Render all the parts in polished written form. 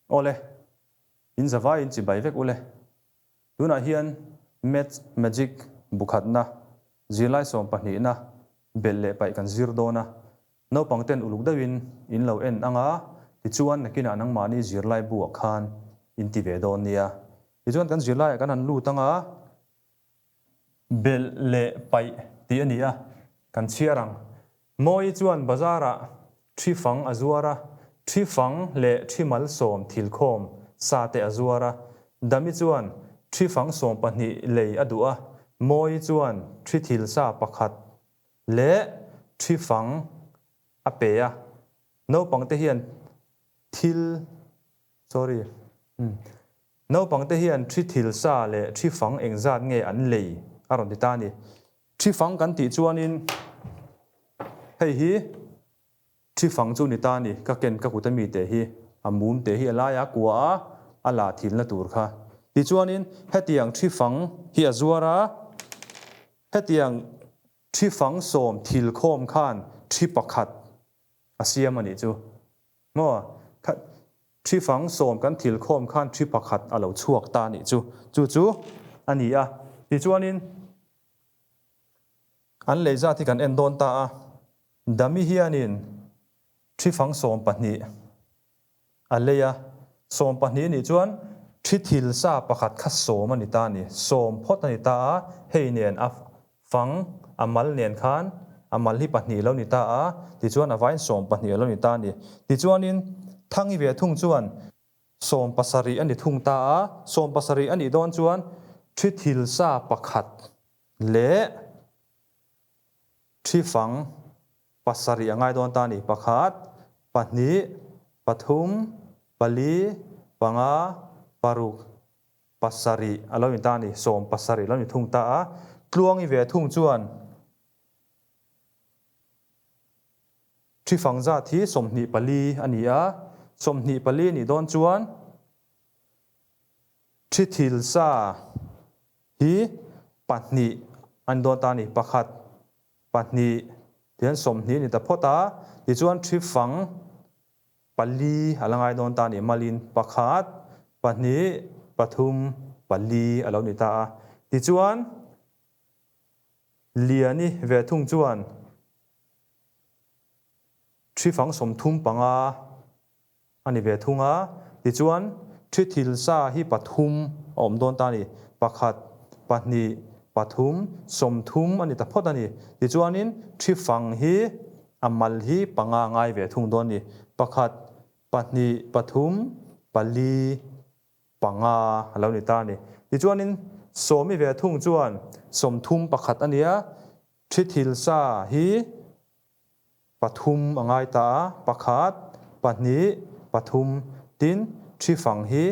Awle, in zavai in chibai vek ule. Tunah hian Maths Magic bukhatna, zirlai sawmpahnihna belh leh paih kan zir dawn a. Naupang ten uluk deuhin in lo en ang a, tichuan nakinah nangmahni zirlai buah khan in ti ve dawn nia. Tichuan kan zirlaiah kan han lut ang a, belh leh paih tih a ni a, kan chhiar ang. Mawi chuan bazarah thi fang a zuar a, thi fang leh thi malsawm thilkhawm sa te a zuar a. Dami chuan thi fang 12 lei a duh a, Mawi chuan thi thil sa pakhat leh thi fang a pe a. Naupangte hian thil, sorry, Naupangte hian thi thil sa leh thi fang engzat nge an lei a rawn ti ta a ni. Thi fang kan tih chuanin hei hi thi fang chu ni ta a ni, ka ken ka kut a mi teh hi a mum teh hi a laia kua a, a la thilna tur kha. Tichuanin hetiang thi fang hi a zuar a, hetiang thi fang sawm thil khawm khan thi pakhat a siam a nih chu. Maw? Kha thi fang sawm kan thil khawm khan thi pakhat a lo chhuak ta a nih chu. Chu chu a ni a. Tichuanin an lei zat hi kan en dawn ta a. Dami hianin thi fang 12 a lei a. 12 nih chuan thi thil sa pakhat kha sawm a ni ta a ni. Sawm phawt a ni ta a. Hei nen a fang a mal nen khan a mal hi pahnih lo ni ta a, tichuan a vaiin 12 a lo ni ta a ni. Tichuanin Thangi ve thung chuan 70 a ni thung ta a, 70 a nih dawn chuan thi thil sa pakhat leh thi fang pasarih a ngai dawn ta a ni. Pakhat, pahnih, pathum, pali, panga, paruk, pasarih a lo ni ta a ni, 70 a lo ni thung ta a. Tluangi ve thung chuan thi fang zat hi 24 a ni a, 24 a nih dawn chuan thi thil sa hi pahnih a ni dawn ta a ni, pakhat, pahnih tihian 20 a ni ta phawt a, tichuan thi fang Pali a la ngai dawn ta a ni. Malin pakhat, pahnih, pathum, pali a lo ni ta a. Tichuan, Liani ve thung chuan thi fang 35 a ni ve thung a. Tichuan, thi thil sa hi pathum a awm dawn ta a ni. Pakhat, pahnih, pathum, 30 a ni ta phawt a ni. Tichuanin, thi fang hi A mal hi panga ngai ve thung dawn ni. Pakhat, pahnih, pathum, pali, panga a lo ni ta a ni. Tichuanin sawmi ve thung chuan 31 a nia, thi thil sa hi pathum a ngai ta a, pakhat, pahnih, pathum, tin thi fang hi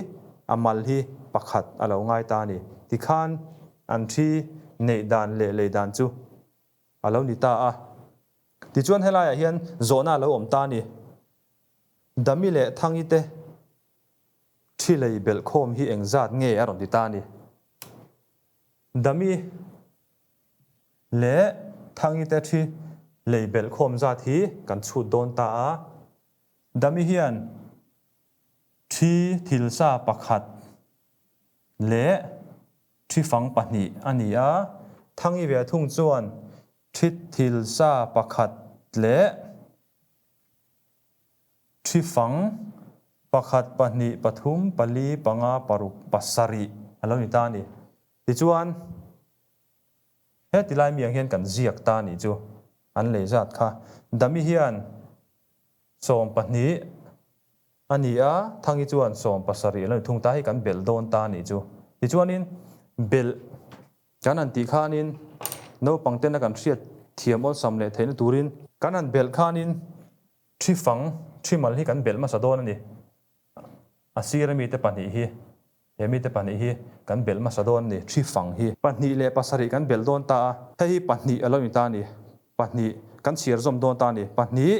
a mal hi pakhat a lo ngai ta a ni. Tikhan an thi neih dan leh lei dan chu a lo ni ta a. Tichuan helaiah hian zawhna a lo awm ta a ni. Dami leh Thangi te thi lei belh khawm hi engzat nge a rawn ti ta a ni. Dami leh Thangi te thi lei belh khawm zat hi kan chhut dawn ta a. Dami hian thi thilsa pakhat leh Thi fang pahnih a ni a, Thangi ve thung chuan thi thil sa pakhat leh thi fang pakhat, pahnih, pathum, pali, panga, paruk, pasarih a lo ni ta a ni. Tichuan, heti lai mi ang hian kan ziak ta a nih chu an lei zat kha. Dami hian 12 A ni a, Thangi chuan 70 a lo ni thung ta hi kan belh dawn ta a nih chu. Tichuanin belh kan han tih khanin naupang tena kan hriat thiam awlsam leh theihna turin kan han belh khanin thi fang, thi mal hi kan belh hmasa dawn a ni. A sir a mite pahnih hi, he mite pahnih hi kan belh hmasa dawn a ni, thi fang hi. Pahnih leh pasarih kan belh dawn ta a, hei hi pahnih a lo ni ta a ni, pahnih kan chhiar zawm dawn ta a ni, pahnih.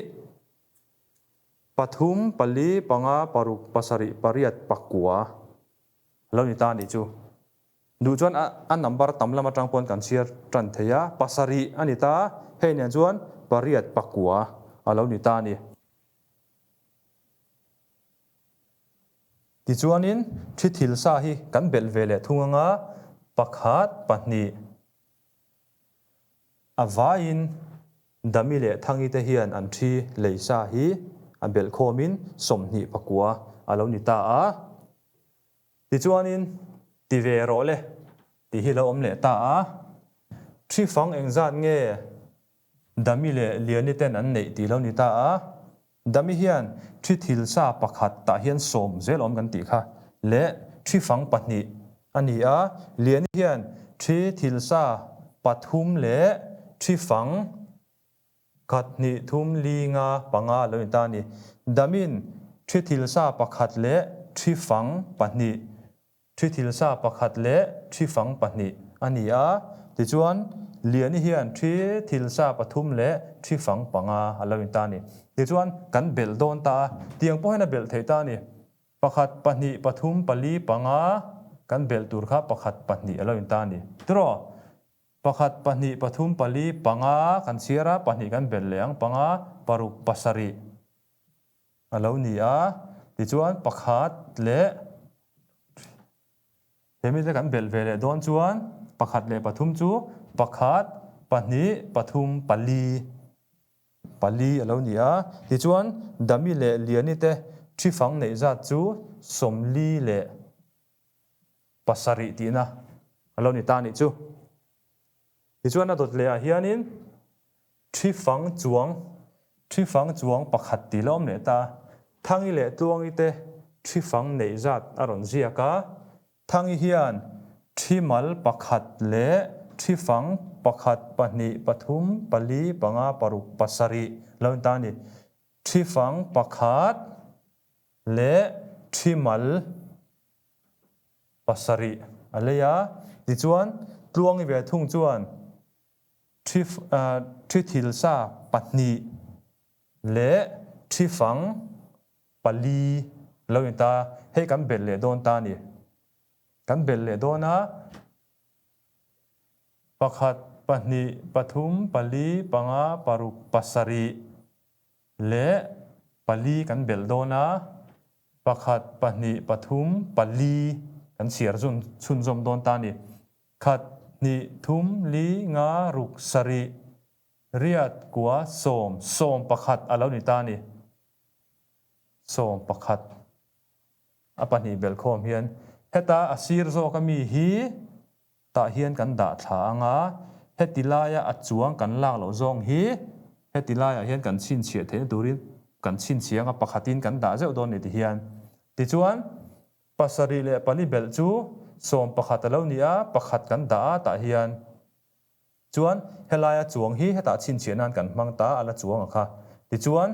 Pathum, pali, panga, paruk, pasarih, pariat, pakua lo ni ta a nih chu. Duh chuan a number tam lam atang pawn kan chhiar tan thei a, pasarih a ni ta, hei nen chuan pariat, pakua a lo ni ta a ni. Tichuanin thi thil sa hi kan belh ve leh thung anga pakhat, pahnih a vaiin Dami leh Thangi te hian an thi lei sa hi a belh khawmin 29 a lo ni ta a. Tichuanin ti ve rawh le tih hi lo awm leh ta a. Thi fang engzat nge Dami leh Liani ten an neih tih lo ni ta a, Dami hian thi thil sa pakhat tah hian sawm zel awm kan tih kha leh thi fang pahnih a ni a, Liani hian thi thil sa pathum leh thi fang khat hnih thum li nga panga lo ni ta a ni. Damin thi thil sa pakhat leh thi fang pahnih Thi thilsa pakhat leh thi fang pahnih a ni a, tichuan Liani hian thi thilsa pathum leh thi fang panga a lo in ta a ni. Tichuan kan belh dawn ta a, tiang pawh hian a belh theih ta a ni. Pakhat, pahnih, pathum, pali, panga kan belh tur kha pakhat, pahnih a lo in ta a ni. Tiraw? Pakhat, pahnih, pathum, pali, panga kan chhiar a, pahnih kan belh leh ang, panga, paruk, pasarih. A lo ni a, tichuan pakhat leh he mite kan belh ve leh dawn chuan pakhat leh pathum chu pakhat, pahnih, pathum, pali, pali a lo ni a. Tichuan Dami leh Liani te thi fang neih zat chu 47 tihna a lo ni ta a nih chu. Tichuan a dawt leh ah hianin Thi fang chuang, thi fang chuang pakhat tih la awm leh ta. Thangi leh Tluangi te thi fang neih zat a rawn ziak a. Thangi hian thi mal pakhat leh thi fang pakhat, pahnih, pathum, pali, panga, paruk, pasarih lo in ta a ni. Thi fang pakhat leh thi mal pasarih a lei a. Tichuan Tluangi ve thung chuan Thi thi thil sa pahnih leh thi fang pali lo in ta, hei kan belh leh dawn ta a ni. Kan belh leh dawn a, pakhat, pahnih, pathum, pali, panga, paruk, pasarih leh pali kan belh dawn a, pakhat, pahnih, pathum, pali kan chhiar zun chhunzawm dawn ta a ni. Khat, hnih, thum, li, nga, ruk, sarih, riat, kua, sawm, 11 a lo ni ta a ni. 11 a pahnih belhkhawm hian heta a sir zawk ami hi tah hian kan dah thla ang a, heti laia a chuang kan lak loh zawng hi heti laiah hian kan chhinchhiah theihna turin kan chhinchhiah ang a, pakhatin kan dah zeuh dawn ni ti hian. Tichuan. Pasarih leh pali belh chu 11 a lo ni a, pakhat kan dah a tah hian. Chuan helaia chuang hi hetah chhinchhiah nan kan hmang ta a la chuang a kha. Tichuan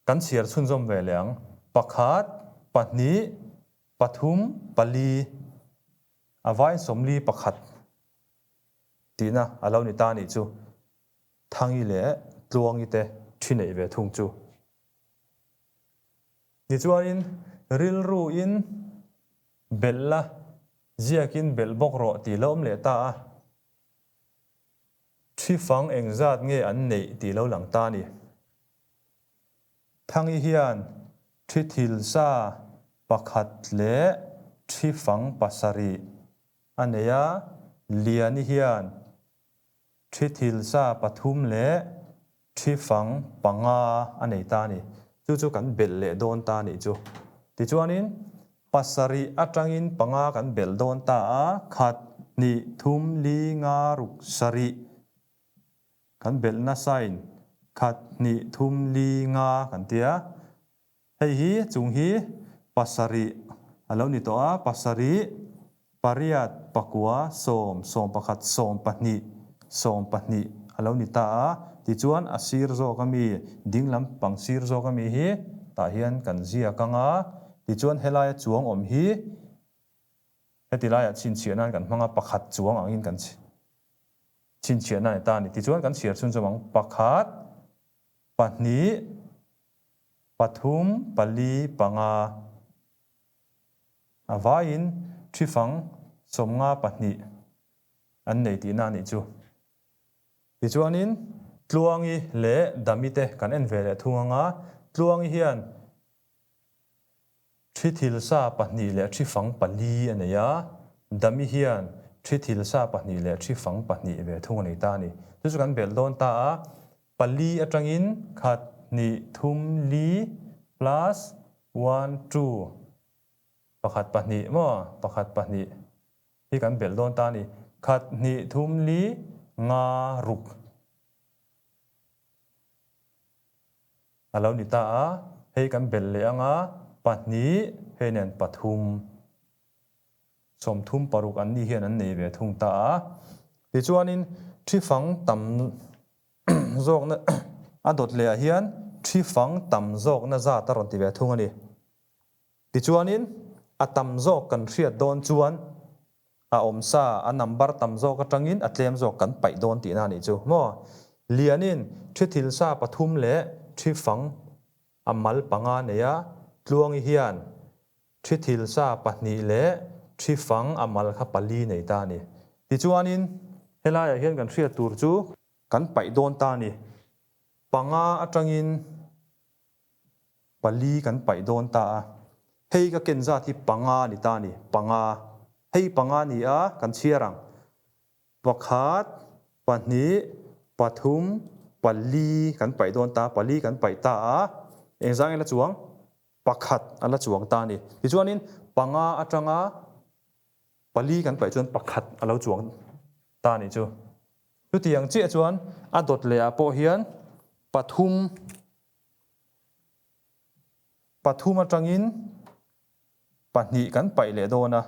kan chhiar chhunzawm ve leh ang. Pakhat, pahnih, pathum, pali, a vain 41 tihna a lo ni ta a nih chu. Thangi leh Tluangi te thi neih ve thung chu. Tichuanin rilruin belh la, ziakin belh bawk rawh tih lo awm leh ta a. Thi fang engzat nge an neih tih lo lang ta a ni. Thangi hian thi thil sa pakhat leh thi fang pasarih a nei a, Liani hian Thi thil sa pathum leh thi fang panga a nei ta a ni. Chu chu kan belh leh dawn ta a nih chu. Tichuanin pasarih atangin panga kan belh dawn ta a, khat, hnih, thum, li, nga, ruk, sarih kan belh nasain khat, hnih, thum, li, nga kan ti a. Hei hi chung hi pasarih a lo ni tawh a, pasarih, pariat, pakua, sawm, sawmpakhat, sawmpahnih, sawmpahnih a lo ni ta a. Tichuan a sir zawk ami, ding lam pang sir zawk ami hi tah hian kan ziak ang a. Tichuan helaia chuang awm hi heti laiah chhinchhiah nan kan hmang a, pakhat chuang angin kan chhinchhiah nan a ni ta a ni. Tichuan kan chhiar chhunzawm ang, pakhat, pahnih, Pathum, pali, panga a vaiin thi fang 52 an nei tihna a nih chu. Tichuanin Tluangi leh Dami te kan en ve leh thung ang a, Tluangi hian Thi thilsa pahnih leh thi fang pali a nei a, Dami hian thi thilsa pahnih leh thi fang pahnih ve thung a nei ta a ni. Chu chu kan belh dawn ta a, pali atangin khat, hnih, thum, li plus one, two, pakhat, pahnih maw, pakhat, pahnih hi kan belh dawn ta a ni. Khat, hnih, thum, li, nga, ruk. A lo ni ta a, hei kan belh leh ang a, pahnih, hei nen pathum, sawmthum paruk an ni hian an nei ve thung ta a. Tichuanin thi fang tam zawkna a dawt leh ah hian thi fang tam zawkna zat a rawn ti ve thung a ni. Tichuanin a tam zawk kan hriat dawn chuan a awm sa, a number tam zawk atangin a tlem zawk kan paih dawn tihna a nih chu maw? Lianin thi thil sa pathum leh thi fang a mal panga nei a, Tluangi hian thi thil sa pahnih leh thi fang a mal kha pali nei ta a ni. Tichuanin helaiah hian kan hriat tur chu kan paih dawn ta a ni. Panga atangin Pali kan paih dawn ta a, hei ka ken zat hi panga a ni ta a ni, panga. Hei panga ni a, kan chhiar ang. Pakhat, pahnih, pathum, pali kan paih dawn ta, pali kan paih ta a, engzah nge la chuang? Pakhat a la chuang ta a ni. Tichuanin panga atanga pali kan paih chuan pakhat a lo chuang ta a nih chu. Chutiang chiah chuan a dawt leh ah pawh hian pathum, Pathum atangin pahnih kan paih leh dawn a.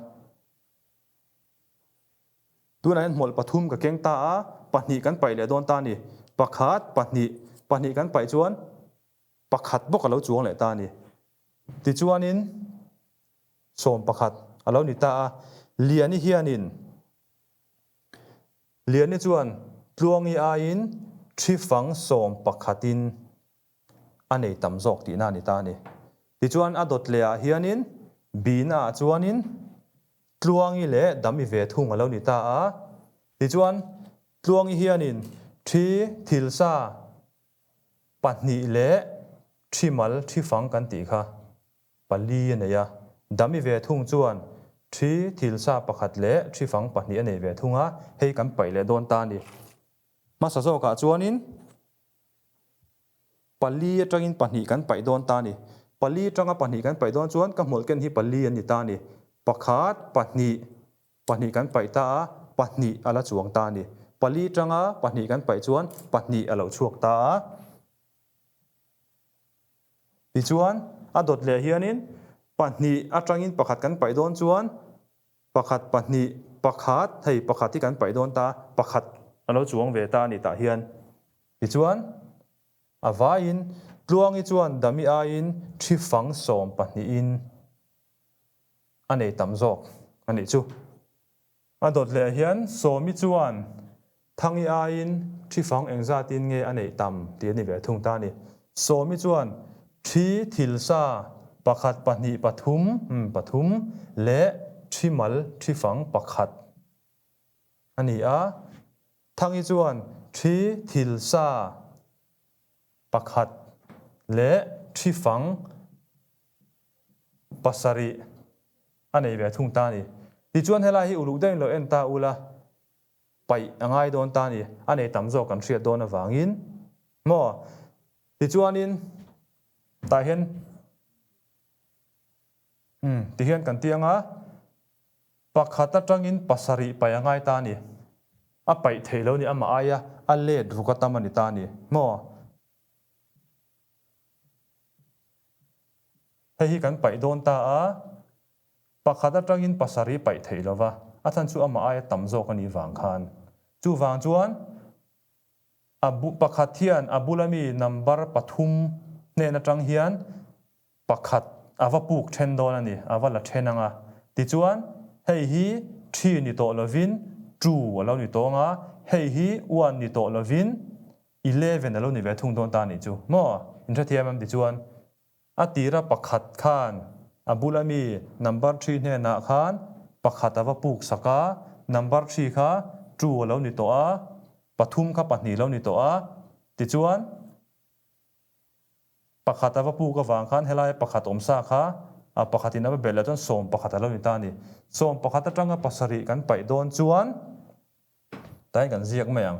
Tunah hian hmawlh pathum ka keng ta a, pahnih kan paih leh dawn ta a ni. Pakhat, pahnih, pahnih kan paih chuan pakhat bawk a lo chuang leh ta a ni. Tichuanin sawm pakhat a lo ni ta a. Liani hianin Liani chuan Tluangi aiin thi fang sawm pakhatin a nei tam zawk tihna a ni ta a ni. Tichuan a dawt lehah hianin Bina-ah chuanin Tluangi leh Dami ve thung a lo ni ta a. Tichuan Tluangi hianin thi thilsa pahnih leh thi mal thi fang kan tih kha pali a nei a, Dami ve thung chuan thi thilsa pakhat leh thi fang pahnih a nei ve thung a, hei kan paih leh dawn ta a ni. Hmasa zawkah chuanin pali atangin pahnih kan paih dawn ta a ni. Pali atanga pahnih kan paih dawn chuan ka hmawlh ken hi pali an ni ta a ni. Pakhat, pahnih, pahnih kan paih ta a, pahnih a la chuang ta a ni. Pali atanga pahnih kan paih chuan pahnih a lo chhuak ta a. Tichuan, a dawt leh hianin pahnih atangin pakhat kan paih dawn chuan pakhat, pahnih, pakhat, hei pakhat hi kan paih dawn ta, pakhat a lo chuang ve ta a ni tah hian. Tichuan, a vaiin Tluangi chuan Dami aiin thi fang sawm pahnihin a nei tam zawk a nih chu. A dawt leh hian Sawmi chuan Thangi aiin thi fang engzatin nge a neih tam tih a ni ve thung ta a ni. Sawmi chuan thi thilsa pakhat pahnih pathum pathum leh thi mal thi fang pakhat a ni a. Thangi chuan thi thilsa pakhat leh thi fang pasarih a nei ve thung ta a ni. Tichuan helai hi uluk deuhin lo en ta ula, paih a ngai dawn ta a ni, a nei tam zawk kan hriat dawn avangin maw? Tichuanin tah hian umm tihian kan ti anga pakhat atangin pasarih paih a ngai ta a ni, a paih theih lo ni amah aia a let ruk a tam a ni ta a ni maw? Hei hi kan paih dawn ta a, pakhat atangin pasarih paih theih lova, a chhan chu amah aia tam zawk a nih vang khan. Chuvang chuan a bu pakhat hian a bula mi number pathum hnen atang hian pakhat a va puk then dawn a ni, a va la then ang a. Tichuan hei hi three ni tawh lovin two a lo ni tawng a, hei hi one ni tawh lovin 11 a lo ni ve thung dawn ta a nih chu maw? In hrethiam em tichuan a tira pakhat khan a bula mi number three hnenah khan pakhat a va puk sak a, number three kha two a lo ni tawh a, pathum kha pahnih a lo ni tawh a, tichuan pakhat a va puk avang khan helaia pakhat awm sa kha. a pakhatin a va belh leh chuan 11 a lo ni ta a ni. 11 atanga pasarih kan paih dawn chuan tain kan ziak mai ang.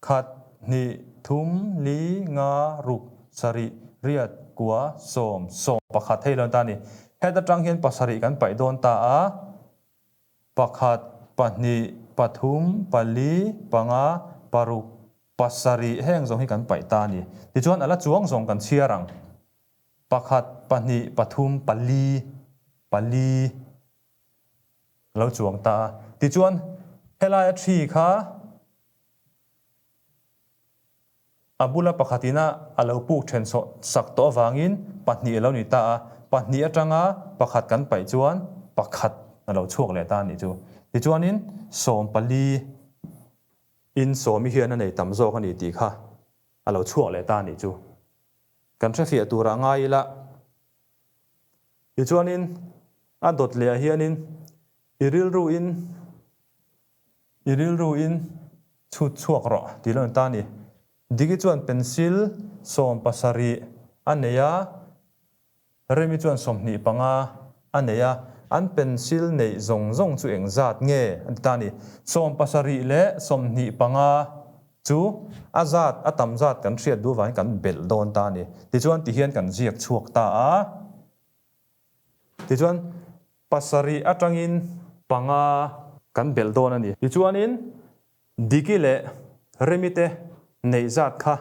Khat, hnih, thum, li, nga, ruk, sarih, riat, kua, sawm, 11 hei lo ni ta a ni. Het atang hian pasarih kan paih dawn ta a. Pakhat, pahnih, pathum, pali, panga, paruk, pasarih heng zawng hi kan paih ta a ni. Tichuan a la chuang zawng kan chhiar ang. Pakhat, pahnih, pathum, pali, pali a lo chuang ta a. Tichuan helaia thi kha A bula pakhatin a a lo puk then sak tawh avangin pahnih a lo ni ta a, pahnih atanga pakhat kan paih chuan pakhat a lo chhuak leh ta a nih chu. Tichuanin 14 in sawmi hian a nei tam zawk a ni tih kha a lo chhuak leh ta a nih chu. Kan hrefiah turah ngai ila. Tichuanin a dawt leh ah hianin i rilru in I rilru in chhut chhuak rawh tih lo ni ta a ni. Diki chuan pencil 17 a nei a, Remi chuan 25 a nei a, an pencil neih zawng zawng chu eng zat nge a ti ta a ni. 70 leh 25 chu a zat a tam zat kan hriat duh avangin kan belh dawn ta a ni. Tichuan tihian kan ziak chhuak ta a. Tichuan pasarih atangin panga kan belh dawn a ni. Tichuanin Diki leh Remi te neih zat kha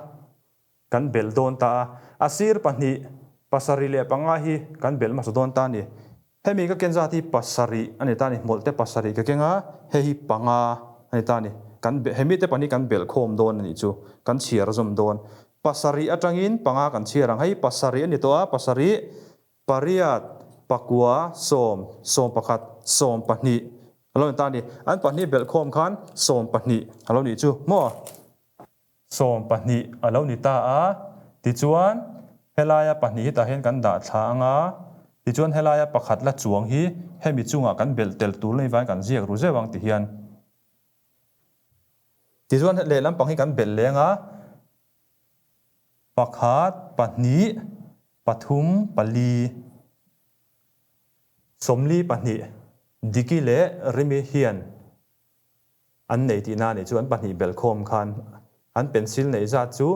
kan belh dawn ta a, a sir pahnih pasarih leh panga hi kan belh hmasa dawn ta a ni. Hemi ka ken zat hi pasarih a ni ta a ni, hmawlh te pasarih ka keng a, hei hi panga a ni ta a ni. Kan hemi te pahnih kan belh khawm dawn a nih chu, kan chhiar zawm dawn. Pasarih atangin panga kan chhiar ang, hei pasarih a ni tawh a, pasarih Pariat, pakua, sawm, 11, 12 a lo ni ta a ni. An pahnih belh khawm khan 12 a lo nih chu maw? 12 a lo ni ta a, tichuan helaia pahnih hi tah hian kan dah thla ang a, tichuan helaia pakhat la chuang hi hemi chungah kan belh tel tur la ni vangin kan ziak ru zeuh ang ti hian. Tichuan lehlam pang hi kan belh leng a. Pakhat, pahnih, pathum, pali, 42, Diki leh Rimi hian an nei tihna a nih chu an pahnih belhkhawm khan an pencil neih zat chu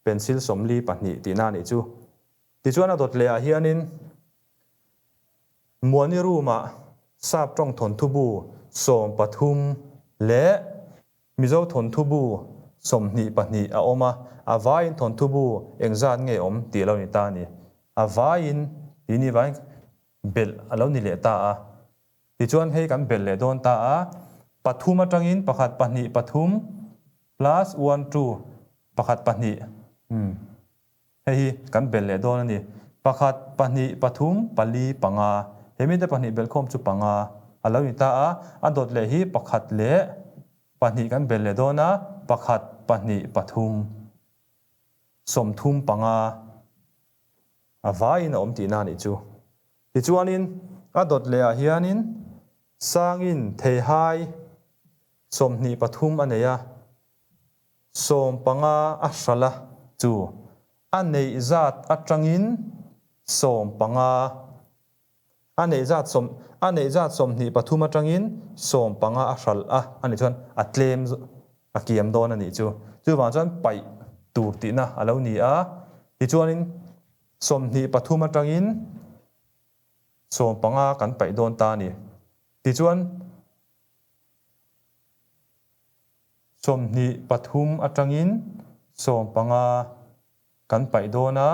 pencil 42 tihna a nih chu. Tichuan a dawt leh ah hianin Muani room ah sap tawng thawnthu bu 13 leh Mizo thawnthu bu 22 a awm a, a vaiin thawnthu bu engzat nge awm tih a lo ni ta a ni. A vaiin tih ni vangin belh a lo ni leh ta a. Tichuan hei kan belh leh dawn ta a, pathum atangin pakhat pahnih pathum plus one two pakhat pahnih umm hei hi kan belh leh dawn a ni. Pakhat pahnih pathum pali panga he mite pahnih belhkhawm chu panga a lo ni ta a, a dawt leh hi pakhat leh pahnih kan belh leh dawn a, pakhat pahnih pathum 35 a vaiin a awm tihna a nih chu. Tichuanin a dawt leh ah hianin sangin theihai 23 a nei a, 15 a hralh a chu a neih zat atangin 15 a neih zat sawm a neih zat 23 atangin 15 a hralh a a nih chuan a tlem a kiam dawn a nih chu. Chuvang chuan paih tur tihna a lo ni a, tichuanin 23 atangin 15 kan paih dawn ta a ni. Tichuan. 23 atangin 15 kan paih dawn a,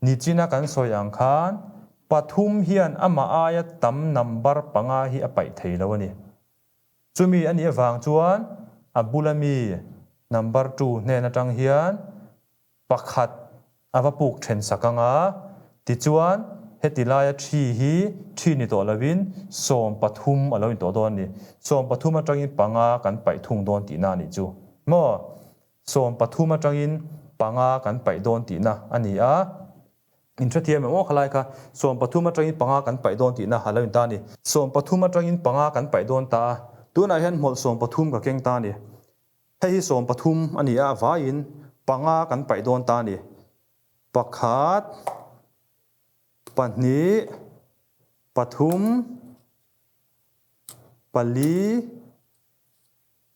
nichina kan sawi ang khan pathum hian amah aia tam number panga hi a paih thei lo a ni. Chumi a nih avang chuan a bula mi number two hnen atang hian Pakhat a va puk then sak ang a, tichuan heti laia thi hi thi ni tawh lovin 13 a lo in tawh dawn a ni. 13 atangin panga kan paih thung dawn tihna a nih chu. Maw? 13 atangin panga kan paih dawn tihna a ni a. In hrethiam em aw khalai kha 13 atangin panga kan paih dawn tihna a lo in ta a ni. 13 atangin panga kan paih dawn ta a, tunah hian hmawlh 13 ka keng ta a ni. Hei hi 13 a ni a, vaiin panga kan paih dawn ta a ni. Pakhat, pahnih, Pathum, pali,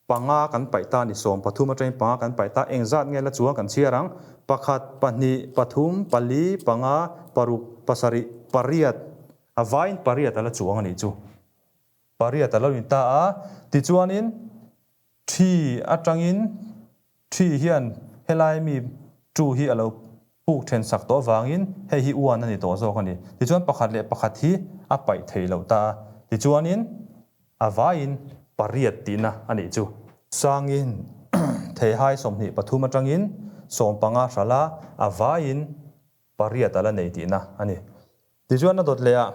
panga kan paih ta a ni. 13 atangin panga kan paih ta. Engzat nge la chuang kan chhiar ang? Pakhat, pahnih, pathum, pali, panga, paruk, pasarih, pariat. A vaiin pariat a la chuang a nih chu. Pariat a lo in ta a. Tichuanin thi atangin thi hian helai mi tu hi a lo puk then sak tawh avangin hei hi uan a ni tawh zawk a ni. Tichuan pakhat leh pakhat hi a paih thei lo ta a. Tichuanin a vaiin pariat tihna a nih chu. Sangin theihai 23 atangin 15 hralh a, a vaiin pariat a la nei tihna a ni. Tichuan a dawt leh ah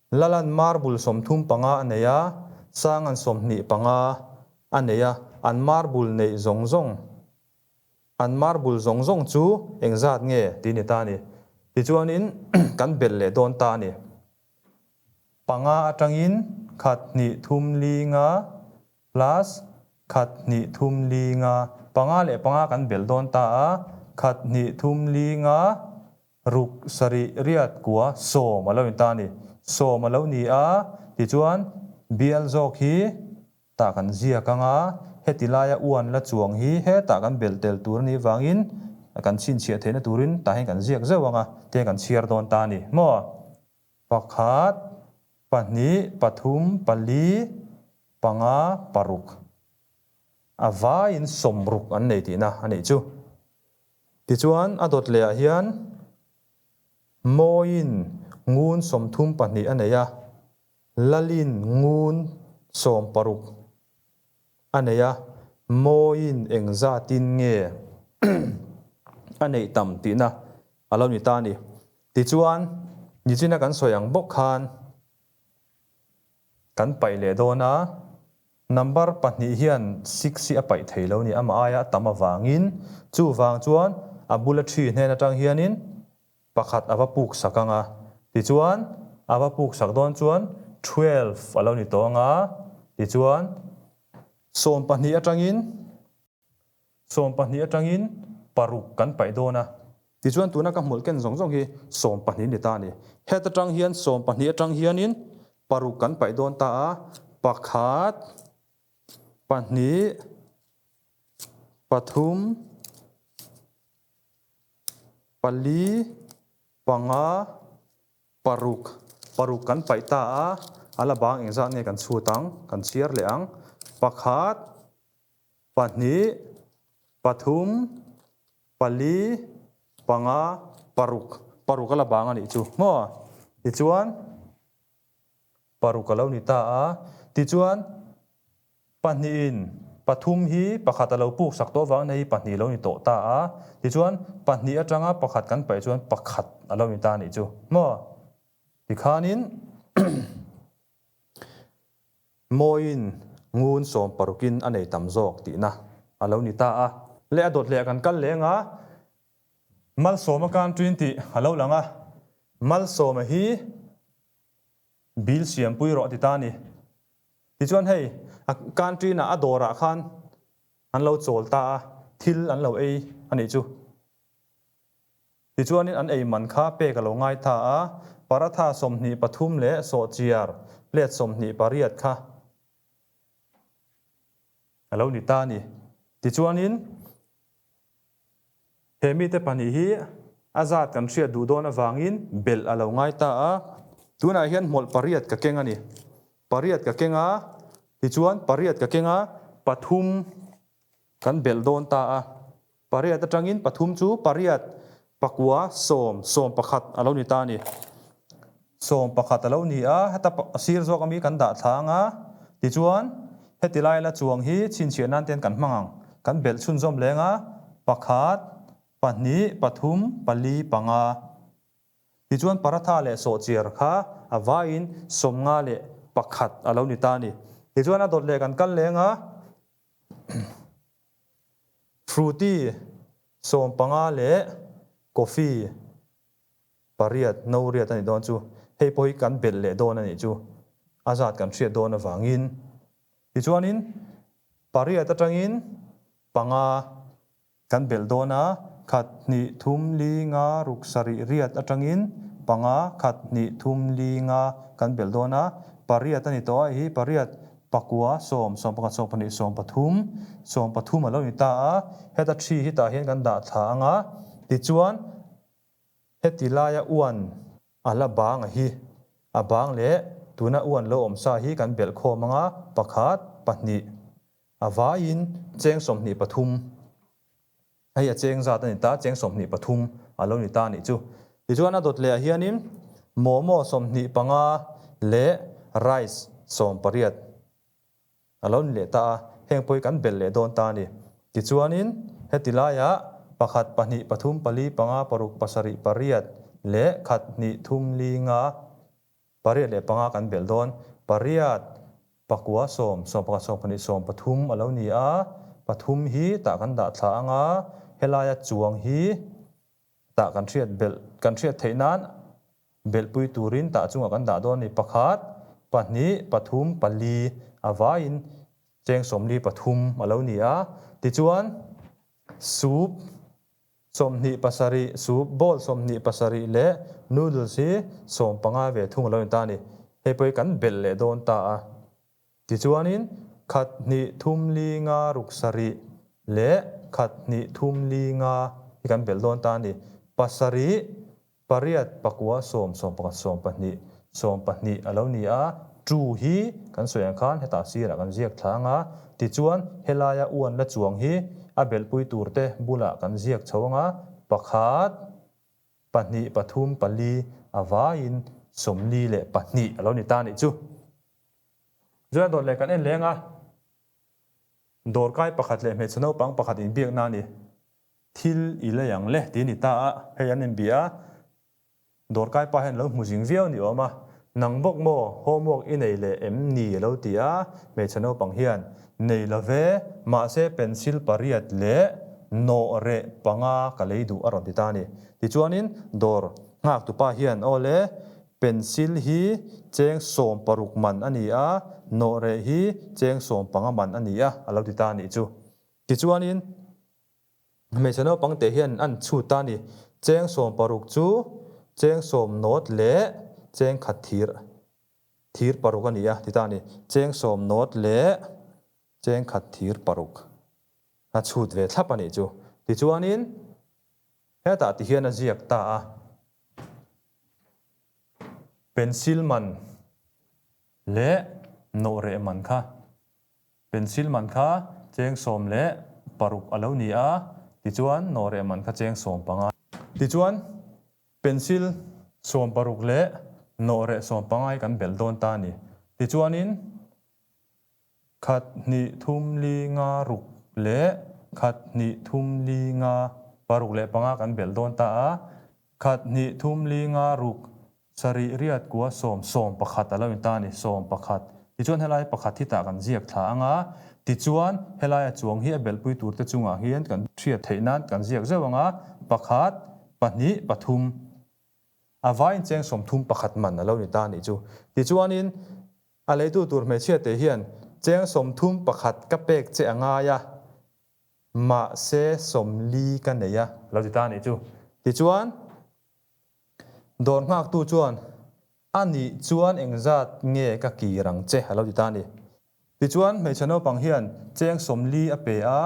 Lalan marble 35 a nei a, Sangan 25 a nei a, an marble neih zawng zawng, an marble zawng zawng chu engzat nge tih ni ta a ni. Tichuanin kan belh leh dawn ta a ni. Panga atangin khat hnih thum li nga plus khat hnih thum li nga, panga leh panga kan belh dawn ta a, khat hnih thum li nga, Ruk sarih riat kua sawm a lo in ta a ni. Sawm a lo ni a, tichuan bial zawk hi tah kan ziak ang a, heti laia uan la chuang hi hetah kan belh tel tur a nih vangin kan chhinchhiah theihna turin tah hian kan ziak zeuh ang a, tihian kan chhiar dawn ta a ni maw? Pakhat, pahnih, pathum, pali, panga, paruk. A vaiin sawmruk an nei tihna a nih chu. Tichuan, a dawt lehah hian Mawiin ngun 32 a nei a, Lalin ngun 60 a nei a, Mawiin engzatin nge a neih tam tihna a lo ni ta a ni. Tichuan, nichina kan sawi ang bawk khan kan paih leh dawn a, Number pahnih hian six hi a paih thei lo ni, amah aia a tam avangin. Chuvang chuan a bula thi hnen atang hianin pakhat a va puk sak ang a. Tichuan a va puk sak dawn chuan 12 a lo ni tawh ang a. Tichuan 12 atangin 12 atangin paruk kan paih dawn a. Tichuan tuna ka hmulh ken zawng zawng hi 12 ni ta a ni. Het atang hian 12 atang hianin paruk kan paih dawn ta a, pakhat, pahnih, pathum, pali, panga, paruk. Paruk kan paih ta a, a la bang engzat nge kan chhut ang, kan chhiar leh ang. Pakhat, Pahnih, pathum, pali, panga, paruk. Paruk a la bang a nih chu maw? Tichuan, paruk a lo ni ta a. Tichuan, pahnihin pathum hi pakhat a lo puk sak tawh avangin hei hi pahnih a lo ni tawh ta a. Tichuan, pahnih atanga pakhat kan paih chuan pakhat a lo ni ta a nih chu maw? Tikhanin Mawiin ngun 60in a nei tam zawk tihna a lo ni ta a. Leh a dawt leh kan kal leng a, Malsawma country tih a lo lang a, Malsawma hi bill siampui rawh a ti ta a ni. Tichuan hei a country na a dawrah khan an lo chawl ta a, thil an lo ei a nih chu. Tichuanin an ei man kha pek a lo ngai ta a, paratha 23 leh sawhchiar plate 28 kha a lo ni ta a ni. Tichuanin he mite pahnih hi a zat kan hriat duh dawn avangin belh a lo ngai ta a, tunah hian hmawlh pariat ka keng a ni. Pariat ka keng a, tichuan pariat ka keng a, pathum kan belh dawn ta a. Pariat atangin pathum chu pariat, pakua, sawm, 11 a lo ni ta a ni. 11 a lo ni a, heta sir zawk ami kan dah thla ang a, tichuan heti lai la chuang hi chhinchhiah nan ten kan hmang ang. Kan belh chhunzawm leng a, pakhat, pahnih, pathum, pali, panga. Tichuan paratha leh sawhchiar kha a vaiin 51 a lo ni ta a ni. Tichuan a dawt leh kan kal leng a. Fruity 15 leh coffee pariat, no riat a nih dawn chu. Hei pawh hi kan belh leh dawn a nih chu. A zat kan hriat dawn avangin. Tichuanin pariat atangin panga kan belh dawn a, khat, hnih, thum, li, nga, ruk, sarih, riat atangin. panga, khat, hnih, thum, li, nga kan belh dawn a, pariat a ni tawh a, hei hi pariat, pakua, sawm, sawmpakhat, sawmpahnih, sawmpathum, sawmpathum a lo ni ta a, heta thi hi tah hian kan dah thla ang a, tichuan heti laia uan a la bang a hi, a bang leh tuna uan lo awm sa hi kan belh khawm ang a, pakhat, pahnih, a vaiin cheng 23. Hei a cheng zat a ni ta, cheng 23 a lo ni ta a nih chu. Tichuan a dawt leh ah hianin momo 25 leh rice 18 a lo ni leh ta a, heng pawh hi kan belh leh dawn ta a ni. Tichuanin heti laiah pakhat, pahnih, pathum, pali, panga, paruk, pasarih, pariat leh khat, hnih, thum, li, nga, Pariat leh panga kan belh dawn. Pariat, pakua, sawm, sawmpakhat, sawmpahnih, sawmpathum a lo ni a. Pathum hi tah kan dah thla ang a, helaia chuang hi tah kan hriat belh, kan hriat theih nan belhpui turin tah chungah kan dah dawn a ni. Pakhat, pahnih, pathum, pali a vaiin cheng 43 a lo ni a. Tichuan, soup. 27 soup bowl 27 leh noodles hi 15 ve thung a lo ni ta a ni. Hei pawh hi kan belh leh dawn ta a. Tichuanin khat hnih thum li nga ruk sarih leh khat hnih thum li nga hi kan belh dawn ta a ni. Pasarih Pariat, pakua, sawm, sawmpakhat, sawmpahnih, sawmpahnih a lo ni a, tu hi kan sawi ang khan hetah sirah kan ziak thla ang a, tichuan helaia uan la chuang hi a belhpui turte bulah kan ziak chho ang a, pakhat, pahnih, pathum, pali a vaiin 42 a lo ni ta a nih chu. Chuan dawt leh kan en leng a, dawrkai pakhat leh hmeichhe naupang pakhat inbiakna a ni. Thil i lei ang le ti a ni ta a, hei an inbia a, dawrkai pa hian lo hmu zing viau ni awm a, nang bawk maw homework i nei leh em ni a lo ti a, hmeichhe naupang hian nei lo ve, mahse pencil pariat leh nawh reh panga ka lei duh a rawn ti ta a ni. Tichuanin dawr nghaktu pa hian aw le, pencil hi cheng 16 man a ni a, nawh reh hi cheng 15 man a ni a a lo ti ta a nih chu. Tichuanin Hmeichhe naupang te hian an chhut a ni. Cheng 16 chu cheng sawm nawt leh cheng khat thir thir paruk a ni a ti ta a ni. Cheng sawm nawt leh cheng khat thir paruk a chhut ve thlap a nih chu. Tichuanin hetah ti hian a ziak ta a. Pencil man leh nawh reh man kha. Pencil man kha cheng 16 a lo ni a, tichuan nawhreh man kha cheng 15. Tichuan pencil 16 leh nawhreh 15 hi kan belh dawn ta a ni. Tichuanin khat hnih thum li nga ruk leh khat hnih thum li nga paruk leh panga kan belh dawn ta a, khat hnih thum li nga ruk Sarih riat kua sawm 11 a lo in ta a ni, 11. Tichuan helai pakhat hi tah kan ziak thla ang a, tichuan helaia chuang hi a belhpui turte chungah hian kan hriat theih nan kan ziak zeuh ang a, pakhat, pahnih, pathum. A vaiin cheng 31 man a lo ni ta a nih chu. Tichuanin a leitu tur hmeichhiate hian cheng 31 ka pek che a ngai a, mahse 40 ka nei a lo ti ta a nih chu. Tichuan. Dawr nghaktu chuan, A nih chuan engzat nge ka kir ang che? a lo ti ta a ni. Tichuan, hmeichhe naupang hian cheng 40 a pe a,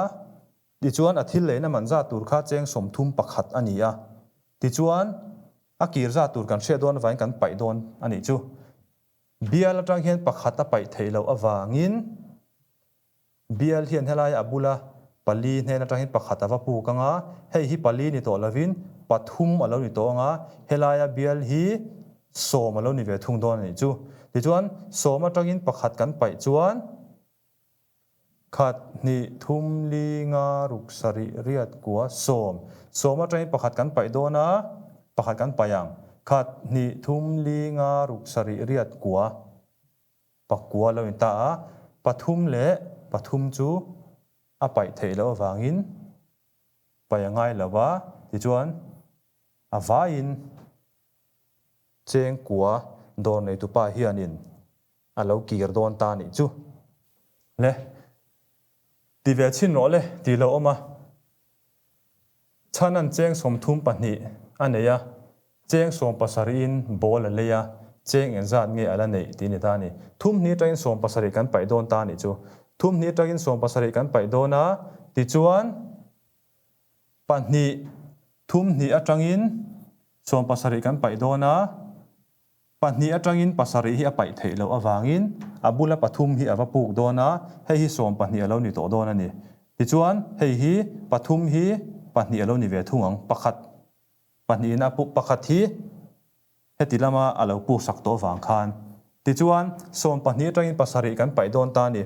tichuan a thil leina man zat tur kha cheng 31 a ni a. Tichuan, a kir zat tur kan hriat dawn avangin kan paih dawn a nih chu. Bial atang hian pakhat a paih theih loh avangin, Bial hian helaia a bula pali hnen atangin pakhat a va puk ang a, hei hi pali ni tawh lovin pathum a lo ni tawh ang a, helaia bial hi sawm a lo ni ve thung dawn a nih chu. Tichuan, sawm atangin pakhat kan paih chuan khat, hnih, thum, li, nga, ruk, sarih, riat, kua, sawm. Sawm atangin pakhat kan paih dawn a, pakhat kan paih ang. Khat, hnih, thum, li, nga, ruk, sarih, riat, kua. Pakua lo in ta a, pathum leh pathum chu a paih theih loh avangin paih a ngai lo a, tichuan a vaiin cheng kua dawr neitupa hianin a lo kir dawn ta nih chu. Le, ti ve chhin rawh le tih lo awm a, Chhan an cheng 32 a nei a. Cheng sawmpasarihin ball a lei a, cheng engzat nge a la neih tih a ni ta a ni. Thum hnih atangin sawmpasarih kan paih dawn ta a nih chu. Thum hnih atangin sawmpasarih kan paih dawn a, tichuan pahnih thum hnih atangin sawmpasarih kan paih dawn a, pahnih atangin pasarih hi a paih theih loh avangin a bula pathum hi a va puk dawn a, hei hi sawmpahnih a lo ni tawh dawn a ni. Tichuan hei hi pathum hi pahnih a lo ni ve thung ang, pakhat. Pahnihin a puk pakhat hi heti lama a lo puk sak tawh vang khan. Tichuan, 12 atangin pasarih kan paih dawn ta a ni.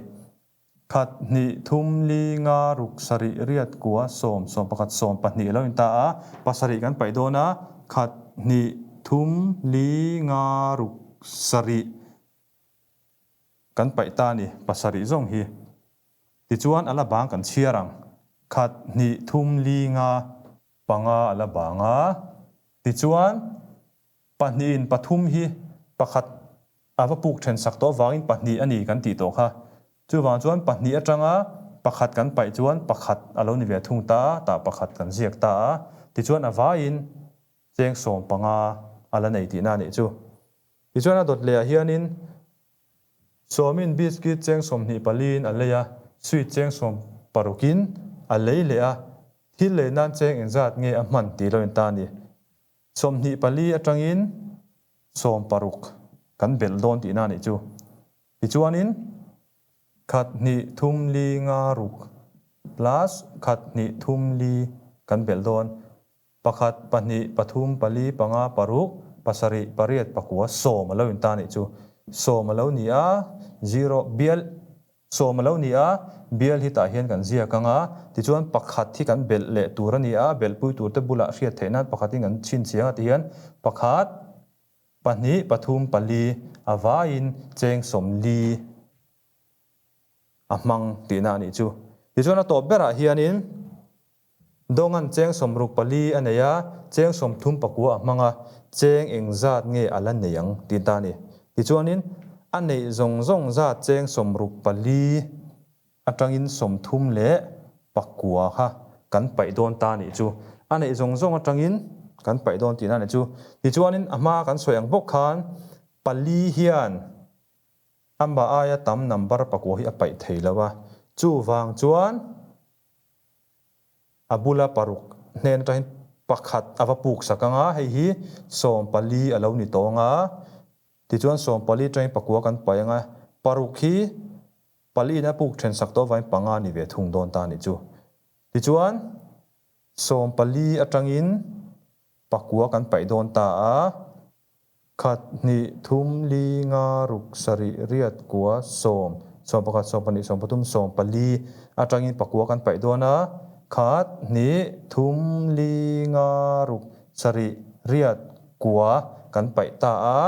Khat, hnih, thum, li, nga, ruk, sarih, riat, kua, sawm, 11, 12 a lo in ta a, pasarih kan paih dawn a, khat, hnih, thum, li, nga, ruk, sarih kan paih ta a ni, pasarih zawng hi. Tichuan, a la bang kan chhiar ang. Khat, hnih, thum, li, nga. Panga a la bang a, tichuan pahnihin pathum hi pakhat a va puk then sak tawh avangin pahnih a ni kan tih tawh kha. Chuvang chuan pahnih atanga pakhat kan paih chuan pakhat a lo ni ve thung ta a, tah pakhat kan ziak ta a, tichuan a vaiin cheng 15 a la nei tihna a nih chu. Tichuan a dawt lehah hianin Sawmin biscuit cheng 24 in a lei a, sweet cheng 60 in a lei leh a, thil lei nan cheng engzat nge a hman tih lo in ta a ni. 24 atangin 60 kan belh dawn tihna a nih chu. Tichuanin khat hnih thum li nga ruk plus khat hnih thum li kan belh dawn. Pakhat, pahnih, pathum, pali, panga, paruk, pasarih, pariat, pakua, sawm a lo in ta nih chu. Sawm a lo ni a, zero, bial, sawm a lo ni a, bial hi tah hian kan ziak ang a, tichuan pakhat hi kan belh leh tur a ni a, belhpui tur te bulah hriat theih nan pakhatin kan chhinchhiang a ti hian pakhat, pahnih, pathum, pali a vaiin cheng 40 a hmang tihna a nih chu. Tichuan a tawp berah hianin. Dawngan cheng 64 a nei a, cheng 39 a hmang a, cheng engzat nge a la nei ang tih ta a ni. Tichuanin, a neih zawng zawng zat cheng 64 atangin 39 kha kan paih dawn ta a nih chu. A neih zawng zawng atangin kan paih dawn tihna a nih chu. Tichuanin, a hma kan sawi ang bawk khan pali hian amah aia tam number pakua hi a paih thei lo a, chuvang chuan, A bula paruk hnen atangin pakhat a va puk sak ang a, hei hi 14 a lo ni tawh ang a, tichuan 14 atangin pakua kan paih ang a, paruk hi paliin a puk then sak tawh avangin panga ni ve thung dawn ta a nih chu. Tichuan 14 atangin pakua kan paih dawn ta a. Khat, hnih, thum, li, nga, ruk, sarih, riat, kua, sawm, 11, 12, 13, 14 atangin pakua kan paih dawn a. Khat, hnih, thum, li, nga, ruk, sarih, riat, kua kan paih ta a.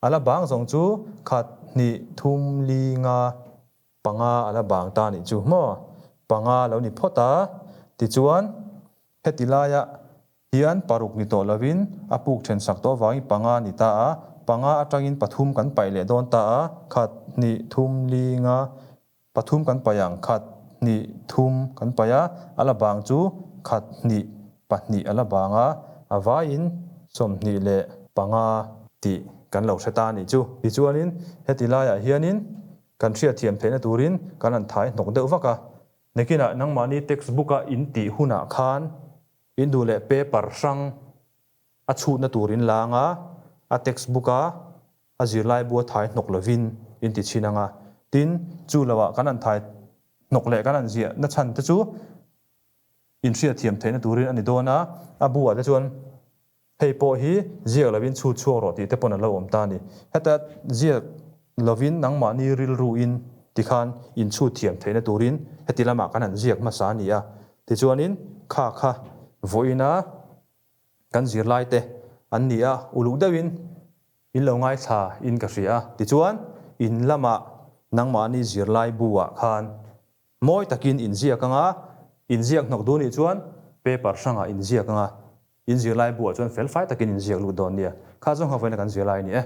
A la bang zawng chu khat, hnih, thum, li, nga, panga a la bang ta nih chu maw? Panga lo ni phawt a. Tichuan, heti laia Hian paruk ni tawh lovin a puk then sak tawh avangin panga a ni ta a, panga atangin pathum kan paih leh dawn ta a, khat, hnih, thum, li, nga, pathum kan paih ang, khat, hnih, thum kan paih a, a la bang chu khat, hnih, pahnih a la bang a, a vaiin 25 tih kan lo hre ta a nih chu. Tichuanin heti laiah hianin kan hriatthiam theihna turin kan han thai hnawk deuh vak a, Nakinah nangmahni text book a in tih hunah khan in duh leh paper hrang a chhutna tur in la anga a text book a a zirlaibu a thai hnawk lovin in ti chhin anga tin chu loah kan han thai hnawk leh kan han ziah na chhan te chu in hriatthiam theihna turin a ni dawn a, a bu ah te chuan Hei pawh hi ziak lovin chhut chhuak rawh tih te pawn a lo awm ta a ni. Heta ziak lovin nangmahni rilruin tikhan inchhut thiam theihna turin heti lamah kan han ziak hmasa a ni a. Tichuanin kha kha vawiina kan zirlaite an ni a, uluk deuhin in lo ngaithla in ka hria a. Tichuan in lamah nangmahni zirlai bu-ah khan Mawi takin inziak anga, inziak hnawk duh nih chuan paper hrangah inziak anga, in zirlai buah chuan fel fai takin inziak lut dawn nia. Kha chu nghawina kan zirlai a ni e.